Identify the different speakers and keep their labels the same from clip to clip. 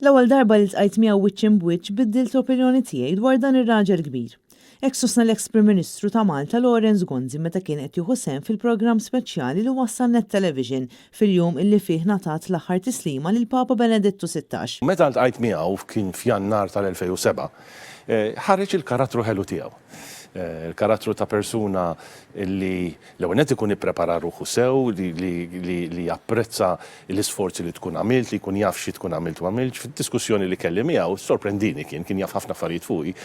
Speaker 1: L-ewwel darba li ltqajt miegħu wiċċ imb'wiċċ biddilt l-opinjoni tiegħi dwar dan ir-raġel kbir. Hekk sostna l-eks Prim Ministru ta' Malta Lawrence Gonzi meta kien qed jieħu sehem fil-programm speċjali li wassal Net Television fil-jum illi fih ngħatat l-aħħar tislima lill-Papa Benedittu 16.
Speaker 2: Meta ltqajt miegħu, kien f'Jannar tal-2007, ħareġ il-karattru ħelu tiegħu. Il-karattru ta' persuna li L-ewwel nett ikun ipprepara ruħu sew, li japprezza l-isforzi li tkun għamilt, li jkun jaf xi tkun għamilt u m'għamiltx. Fid-diskussjoni li kelli miegħu, sorprendini kien, kien jaf ħafna affarijiet fuqi,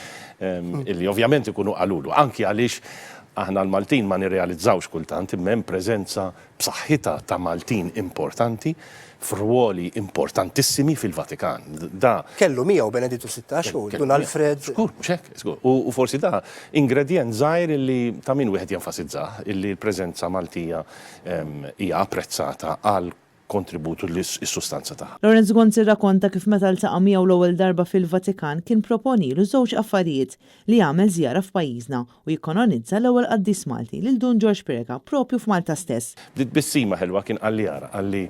Speaker 2: illi ovvjament ikunu qalulu, anki għaliex aħna l-Maltin ma nirrealizzawx kultant imma hemm preżenza b'saħħitha ta' Maltin importanti f'rwoli importantissimi fil-Vatikan.
Speaker 3: Da. Kellu miegħu Benedittu 16 u Dun Alfred.
Speaker 2: Żgur, mhux hekk, żgur. U forsi da ingredjent żgħir illi ta' min wieħed jenfasizzah, illi l-preżenza Maltija hija apprezzata għal kontribut u s-sustanza tagħha.
Speaker 1: Lawrence Gonzi rrakonta kif meta ltaqa' miegħu l-ewwel darba fil-Vatikan kien proponielu żewġ affarijiet, li jagħmel żjara f'pajjiżna u jikkanonizza l-ewwel qaddis Malti, lil Dun Ġorġ Preca, propju f'Malta stess.
Speaker 2: Bi tbissima ħelwa kien qalli ara, qalli,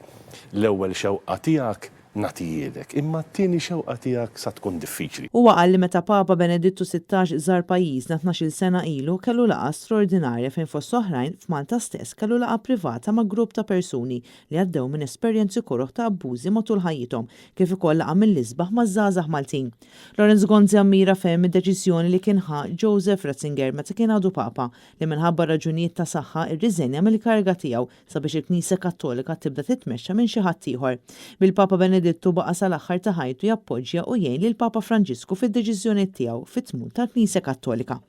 Speaker 2: l-ewwel xewqa tiegħek nagħtihielek, imma t-tieni xewqa tiegħek sa tkun diffiċli.
Speaker 1: Huwa qal li meta Papa Benedittu 16 żar pajjiżna 12-il sena ilu kellu laqgħa straordinarja fejn fost oħrajn f'Malta stess kellu laqgħa privata ma' grupp ta' persuni li għaddew minn esperjenzi koroh ta' abbużi matul ħajjithom kif ukoll laqgħa mill-isbaħ maż-żgħażagħ Maltin. Lawrence Gonzi ammira ferm id-deċiżjoni li kien ħa Joseph Ratzinger meta kien għadu Papa, li minħabba raġunijiet ta' saħħa rriżenja mill-kariga tiegħu sabiex il-Knisja Kattolika tibda titmexxa minn xi ħadd ieħor. Bil-Papa Benedittu baqa' sal-aħħar ta' ħajtu jappoġġja u jgħin lill-Papa Franġisku fid-deċiżjonijiet tiegħu fit-tmun tal-Knisja Kattolika.